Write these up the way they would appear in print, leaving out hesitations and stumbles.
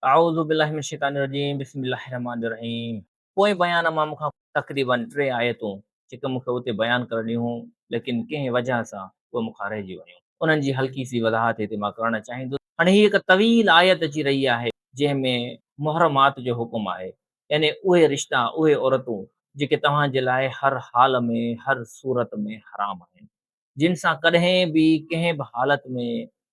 اعوذ بالله من الشيطان الرجيم بسم الله الرحمن الرحيم پوئين بيان مان مون کان تقريباً ٽي آيتون جيڪي مون کي اتي بيان ڪرڻيون هيون ليڪن ڪنهن وجهه سان اهي مون کان رهجي ويون انهن جي هلڪي سي وضاحت هتي مان ڪرڻ چاهيندس. هاڻي هي هڪ طويل آيت اچي رهي آهي جنهن ۾ محرمات جو حڪم آهي يعني اهي رشتا اهي عورتون جيڪي توهان جي لاء هر حال ۾ هر صورت ۾ حرام آهن. جن سان ڪڏهن به ڪنهن به حالت ۾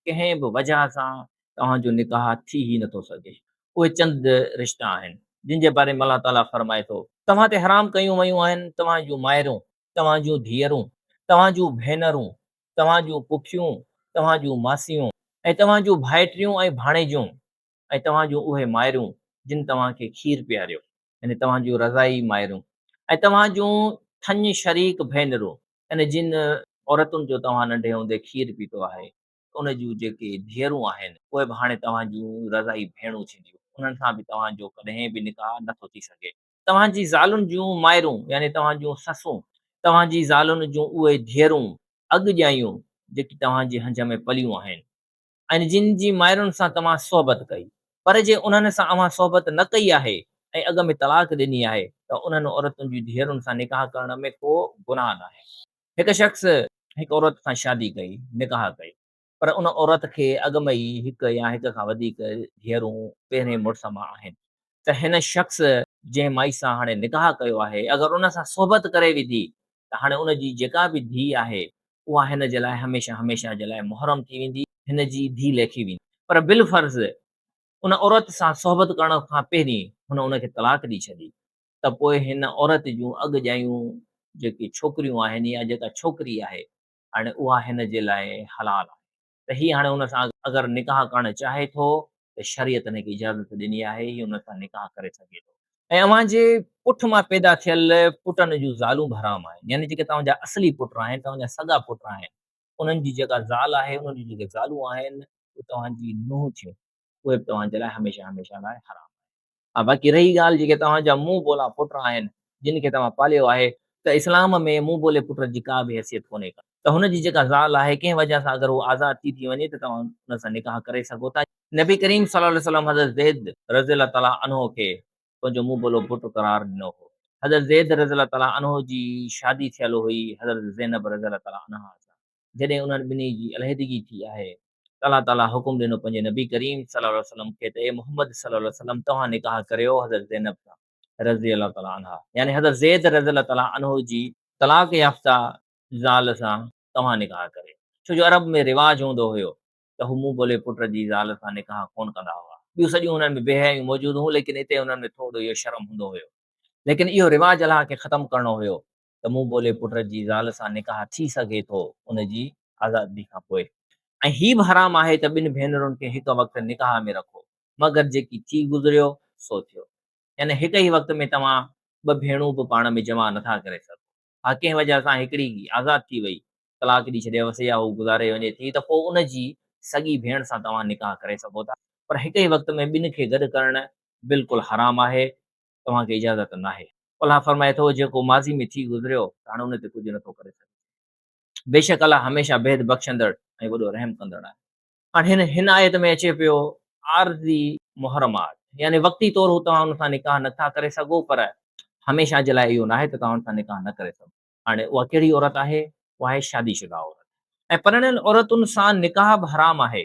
ڪنهن به وجهه سان توهان جو نڪاح ٿي ئي نٿو سگهي. اهي چند رشتا آهن، جن جي باري ۾ الله تعاليٰ فرمائي ٿو. توهان تي حرام ڪيون ويون آهن توهان جون مائرون، توهان جون ڌيئرون، توهان جون ڀينرون، توهان جون پڦيون، توهان جون ماسيون ۽ توهان جون ڀائٽيون ۽ ڀاڻيجون ۽ توهان جون اهي مائرون جن توهان کي کير پياريو، يعني توهان جون رضائي مائرون ۽ توهان جون ٿڃ شريڪ ڀينرون، يعني جن عورتن جو توهان ننڍي هوندي کير پيتو آهي، ان جون جيڪي ڌيئرون آهن، اهي به هاڻي توهان جون رضائي ڀيڻون ٿينديون، انهن سان به توهان جو ڪڏهن به نڪاح نه ٿو ٿي سگهي. توهان جي زالن جون مائرون، يعني توهان جون سسون، توهان جي زالن جون اهي ڌيئرون اڳ ڄايون، جيڪي توهان جي هنج ۾ پليون آهن. ۽ جن جي مائرن سان توهان صحبت ڪئي، پر جي انهن سان اوهان صحبت نه ڪئي آهي ۽ اڳ ۾ طلاق ڏني آهي ته انهن عورتن جي ڌيئرن سان نڪاح ڪرڻ ۾ ڪو گناهه ناهي. هڪ شخص هڪ عورت سان شادي ڪئي، نڪاح ڪيو، پر ان عورت کي اڳ ۾ ئي هڪ يا هڪ کان وڌيڪ ڌيئرون پهرين مڙس مان آهن ته هن شخص جنهن مائي سان هاڻي نڪاح ڪيو آهي، اگر ان سان صحبت ڪري وڌي ته هاڻي ان جي جيڪا به ڌيء آهي اها هن جي لاء هميشه هميشه جي لاء محرم ٿي ويندي، هن جي ڌيء ليکي ويندي. پر بالفرض ان عورت سان صحبت ڪرڻ کان پهرين هن ان کي طلاق ڏئي ڇڏي ته پوء هن عورت جون اڳ ڄايون جيڪي ڇوڪريون آهن يا جيڪا ڇوڪري آهي هاڻي اها هن جي لاء حلال آهي. ته هي هاڻي ان سان اگر نڪاح ڪرڻ چاهي ٿو ته شريعت هن کي اجازت ڏني آهي هي ان سان نڪاح ڪري سگهي ٿو. ۽ اوهان جي پٺ مان پيدا ٿيل پٽن جون زالون به حرام آهن يعني جيڪي توهان جا اصلي پٽ آهن توهان جا سڳا پٽ آهن انهن جي جيڪا زال آهي انهن جون جيڪي زالون آهن اهي توهان جي نونهن ٿيون اهي به توهان جي لاء هميشه هميشه لاء حرام آهن. ها باقي رهي ڳالهه جيڪي توهان جا منهن بولا پٽ آهن جن کي توهان پاليو آهي ته اسلام ۾ منهن بولي پٽ جي ڪا به حيثيت ڪونهي ڪا ته هن جي جيڪا زال آهي ڪنهن وجهه سان اگر هو آزاد ٿي ٿي وڃي ته توهان ان سان نڪاح ڪري سگهو ٿا. نبي ڪريم صلي الله عليه وسلم حضرت زيد رضي الله تعالٰي عنه کي پنهنجو منهن بولو پٽ قرار ڏنو هو. حضرت زيد رضي الله تعالٰي عنه جي شادي ٿيل هئي حضرت زينب رضي الله تعالٰي عنها سان. جڏهن انهن ٻنهي جي علحدگي ٿي آهي ته الله تعاليٰ حڪم ڏنو پنهنجي نبي ڪريم صلي الله عليه وسلم کي ته اي محمد صلي الله عليه وسلم توهان نڪاح ڪريو حضرت زينب سان رضي الله تعاليٰ عنها يعني حضرت زيد رضي الله تعاليٰ عنه جي طلاق يافته زال سان توهان نڪاح ڪريو ڇو جو عرب ۾ رواج هوندو هيو ته هو منهن بولي پٽ جي زال سان نڪاح ڪونه ڪندا هئا. ٻيون سڄيون هنن ۾ بي حيائيون موجود هيون ليڪن اتي هنن ۾ ٿورو اهو شرم هوندو هيو ليڪن اهو رواج الله کي ختم ڪرڻو هيو ته منهن ٻولي پٽ جي زال سان نڪاح ٿي سگهي ٿو ان جي آزادي کان پوء ۽ هي به حرام آهي ته ٻن ڀينرن کي هڪ وقت نڪاح ۾ رکو مگر جيڪي ٿي گذريو سو ٿيو يعني هڪ ئي وقت ۾ توهان ٻه ڀيڻون به پاڻ ۾ جمع نٿا ڪري سگهو ها ڪنهن وجهه سان هڪڙي آزاد ٿي وئي طلاق ڏئي ڇڏيوس يا هو گذاري وڃي ٿي ته پوء ان جي سڳي ڀيڻ سان توهان نڪاح ڪري سگهو ٿا پر هڪ ئي وقت ۾ ٻن کي گڏ ڪرڻ بلڪل حرام آهي توهان کي اجازت ناهي. الله فرمائي ٿو، جيڪو ماضي ۾ ٿي گذريو ته هاڻي ان تي ڪجهه نٿو ڪري سگهجي. بيشڪ الله هميشه بيحد بخشندڙ ۽ وڏو رحم ڪندڙ آهي. هاڻي هن هن آيت ۾ اچي پيو عارضي محرمات يعني وقتي طور هو توهان ان سان نڪاح نٿا ڪري سگهو پر هميشه جي لاء اهو ناهي ته توهان ان سان نڪاح نه ڪري سگهو. هاڻي اها ڪهڙي عورت آهي؟ اها آهي شادي شده عورت ۽ پرڻيل عورتن سان نڪاح به حرام آهي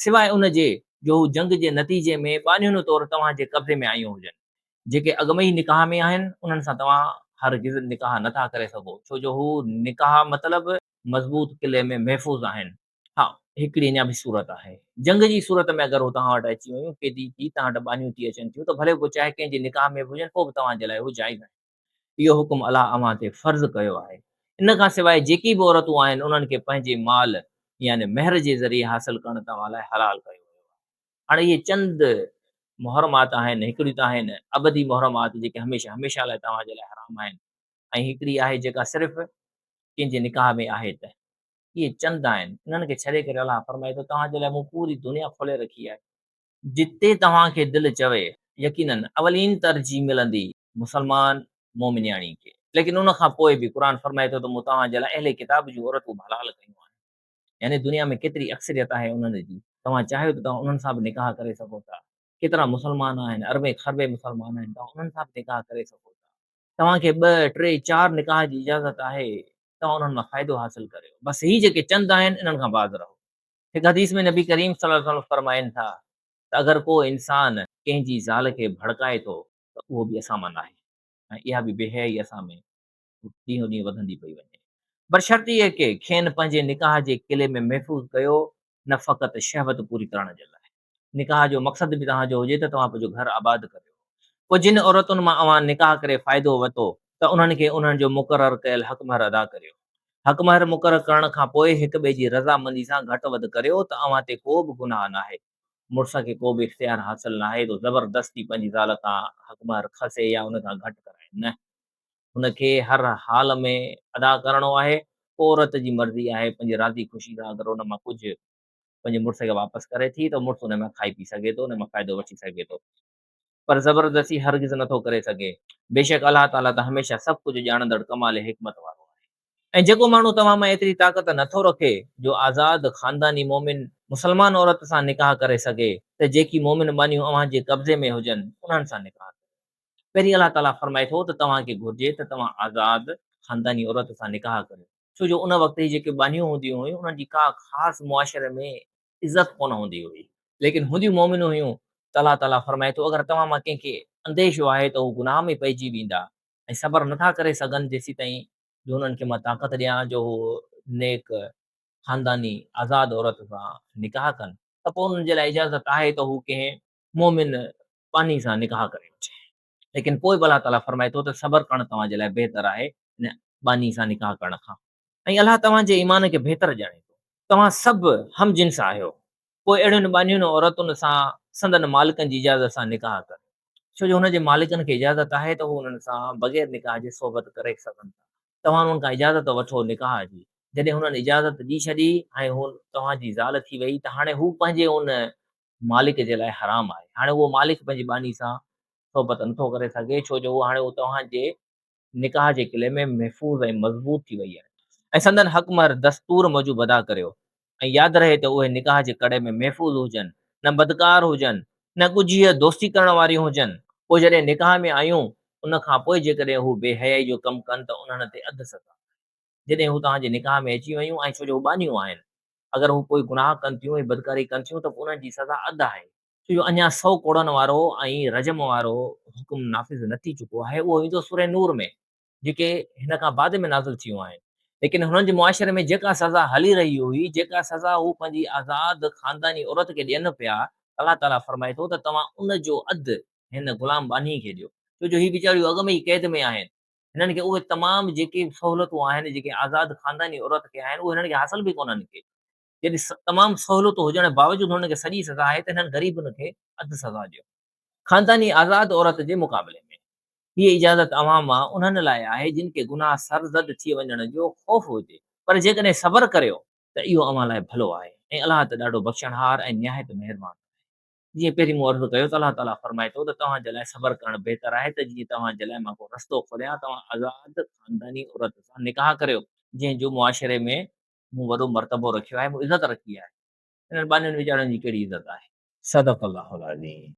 سواء ان جي جو هو جنگ جي نتيجي ۾ ٻانهين طور توهان جي قبضي ۾ آيون هجن. جيڪي اڳ ۾ ئي نڪاح ۾ آهن، انهن سان توهان هرگز نڪاح نه ٿا ڪري سگهو، ڇو جو هو نڪاح مطلب مضبوط قلعي ۾ محفوظ آهن. ها، هڪڙي اڃا به صورت آهي. جنگ جي صورت ۾ اگر هو توهان وٽ اچي ويون، قيدي ٿي توهان وٽ ٻانهيون ٿي اچن ٿيون ته ڀلي پوء چاهي ڪنهن جي نڪاح ۾ به هجن، پوء به توهان جي لاء هو جائز آهن. اهو حڪم الله اوهان تي فرض ڪيو آهي. ان کان سواء جيڪي به عورتون آهن انهن کي پنهنجي مال يعني مهر جي ذريعي حاصل ڪرڻ توهان لاء حلال ڪيو ويو آهي. هاڻي اهي چند محرمات آهن، هڪڙيون ته آهن ابدي محرمات جيڪي هميشه هميشه لاء توهان جي لاء حرام آهن ۽ هڪڙي آهي جيڪا صرف ڪنهن جي نڪاح ۾ آهي ته اهي چند آهن انهن کي ڇڏي ڪري الله فرمائي ٿو توهان جي لاء مون پوري دنيا کولي رکي آهي. جتي توهان کي دل چوي يقيناً اولين ترجيح ملندي مسلمان مؤمنياڻي کي ليڪن ان کان پوء به قرآن فرمائي ٿو ته مون توهان جي لاء اهل ڪتاب جون عورتون به حلال ڪيون آهن يعني دنيا ۾ ڪيتري اڪثريت آهي انهن جي توهان چاهيو ته توهان انهن سان به نڪاح ڪري سگهو ٿا. ڪيترا مسلمان آهن، اربين کربين مسلمان آهن، توهان انهن سان به نڪاح ڪري سگهو ٿا. توهان کي ٻه، ٽي، چار نڪاح جي اجازت آهي، توهان انهن مان فائدو حاصل ڪريو. بس هي جيڪي چند آهن، انهن کان باز رهو. هڪ حديث ۾ نبي ڪريم صلي الله عليه وسلم فرمائن ٿا ته اگر ڪو انسان ڪنهن جي زال کي ڀڙڪائي ٿو ته اهو به اسان مان ناهي ۽ اها به بي حيائي اسان ۾ ڏينهون ڏينهن وڌندي پئي وڃي. بشرط اهي ڪي کين پنهنجي نڪاح جي قلعي ۾ محفوظ ڪيو نه فقط شهوت پوري ڪرڻ جي لاء. نڪاح جو مقصد به توهان جو هجي ته توهان پنهنجو گهر آباد ڪريو. پوء جن عورتن مان اوهان نڪاح ڪري فائدو وتو ته انهن کي انهن جو مقرر ڪيل حق مهر ادا ڪريو. حق مهر مقرر ڪرڻ کان پوء هڪ ٻئي جي رضامندي سان گهٽ وڌ ڪريو ته اوهان تي ڪو به گناهه ناهي. مڙس کي ڪو به اختيار حاصل ناهي ته زبردستي پنهنجي زال کان حق مهر کسي يا ان کان گهٽ ڪرائي. نه. هن کي هر حال ۾ ادا ڪرڻو آهي. پوء عورت جي مرضي آهي پنهنجي راضي خوشي سان اگر ان مان ڪجهه پنهنجي مڙس کي واپس ڪري ٿي ته مڙس ان مان کائي پي سگهي ٿو، ان مان فائدو وٺي سگهي ٿو. پر زبردستي هرگز نٿو ڪري سگهي. بيشڪ الله تعاليٰ ته هميشه سڀ ڪجهه ڄاڻندڙ ڪمال حڪمت وارو آهي. ۽ جيڪو ماڻهو توهان مان ايتري طاقت نٿو رکي جو آزاد خانداني مؤمن مسلمان عورت سان نڪاح ڪري سگهي ته جيڪي مؤمن ٻانهيون اوهان جي قبضي ۾ هجن انهن سان نڪاح ڪريو. پهرين الله تعاليٰ فرمائي ٿو ته توهان کي گهرجي ته توهان آزاد خانداني عورت سان نڪاح ڪريو ڇو جو ان وقت هي جيڪي ٻانهيون هونديون هيون انهن جي ڪا خاص معاشري ۾ عزت ڪونه هوندي هئي ليڪن هونديون مؤمن هيون ته الله تعاليٰ فرمائي ٿو اگر توهان مان ڪنهن کي انديشو آهي ته هو گناهه ۾ پئجي ويندا ۽ صبر نٿا ڪري سگهن جيسيتائين جو انهن کي مان طاقت ڏيان جو هو نيڪ خانداني آزاد عورت سان نڪاح ڪن ته پوء انهن جي لاء اجازت آهي ته هو ڪنهن مؤمن ٻانهي سان نڪاح ڪري وٺي. ليڪن پوء به الله تعاليٰ فرمائي ٿو ته صبر ڪرڻ توهان جي لاء بهتر آهي ان ٻانهي سان نڪاح ڪرڻ کان ۽ الله توهان جي ايمان کي بهتر ڄاڻي ٿو. توهان سڀ هم جنس آهيو، پوء اهڙين ٻانهين عورتن سان سندن مالڪن جي اجازت سان نڪاح ڪريو، ڇو جو هن جي مالڪن کي اجازت آهي ته هو انهن سان بغير نڪاح جي صحبت ڪري سگهن ٿا. توهان انهن کان اجازت وٺو نڪاح جي، جڏهن هنن اجازت ڏئي ڇڏي ۽ هو توهان جي زال ٿي وئي ته هاڻي هو پنهنجي ان مالڪ جي لاء حرام آهي. هاڻي اهو مالڪ پنهنجي ٻانهي سان صحبت نٿو ڪري سگهي، ڇو جو هاڻي هو توهان جي نڪاح جي قلعي ۾ محفوظ ۽ مضبوط ٿي وئي آهي. ۽ سندن حق مهر دستور موجب ادا ڪريو ۽ ياد رهي ته اهي نڪاح جي ڪڙي ۾ محفوظ هجن، نه بدڪار هجن، نه ڳجهيء دوستي ڪرڻ واريون هجن. پوء جڏهن نڪاح ۾ آيون، ان کان پوء جيڪڏهن هو بي حيائي جو ڪم ڪن ته انهن تي اڌ سزا آهي. جڏهن هو توهان جي نڪاح ۾ اچي ويون ۽ ڇو جو هو ٻانهيون آهن، اگر هو ڪوئي گناهه ڪن ٿيون ۽ بدڪاري ڪن ٿيون ته پوء انهن جي سزا اڌ آهي. ڇو جو اڃا سئو ڪوڙن وارو ۽ رجم وارو حڪم نافذ نه ٿي چڪو آهي، اهو ايندو سورة نور ۾، جيڪي هن کان بعد ۾ نازل ٿيون آهن. ليڪن هنن جي معاشري ۾ جيڪا سزا هلي رهي هئي، جيڪا سزا هو پنهنجي آزاد خانداني عورت کي ڏين پيا، الله تعاليٰ فرمائي ٿو ته توهان ان جو اڌ هن غلام ٻانهي کي ڏيو، ڇو جو هي ويچاريون اڳ ۾ ئي قيد ۾ آهن، هنن کي اهي تمام جيڪي سهولتون آهن جيڪي آزاد خانداني عورت کي آهن اهي هنن کي حاصل به ڪونهن ڪي. جڏهن تمام سهولتون هجڻ باوجود هنن کي سڄي سزا آهي ته هنن غريبن کي اڌ سزا ڏيو. خانداني آزاد عورت جي مقابلي ۾. هيء اجازت اوهان مان انهن لاء آهي جن کي گناهه سرزد ٿي وڃڻ جو خوف هجي پر جيڪڏهن صبر ڪريو ته اهو اوهان لاء ڀلو آهي ۽ الله ته ڏاڍو بخشڻهار ۽ نهايت مهربان آهي. جيئن پهرين مون عرض ڪيو ته الله تعاليٰ فرمائي ٿو ته توهان جي لاء صبر ڪرڻ بهتر آهي ته جيئن توهان جي لاء مان ڪو رستو کوليان توهان آزاد خانداني عورت سان نڪاح ڪريو جنهن جو معاشري ۾ مون وڏو مرتبو رکيو آهي مون عزت رکي آهي انهن ٻانهن ويچارن جي ڪهڙي عزت آهي. صدق الله العظيم.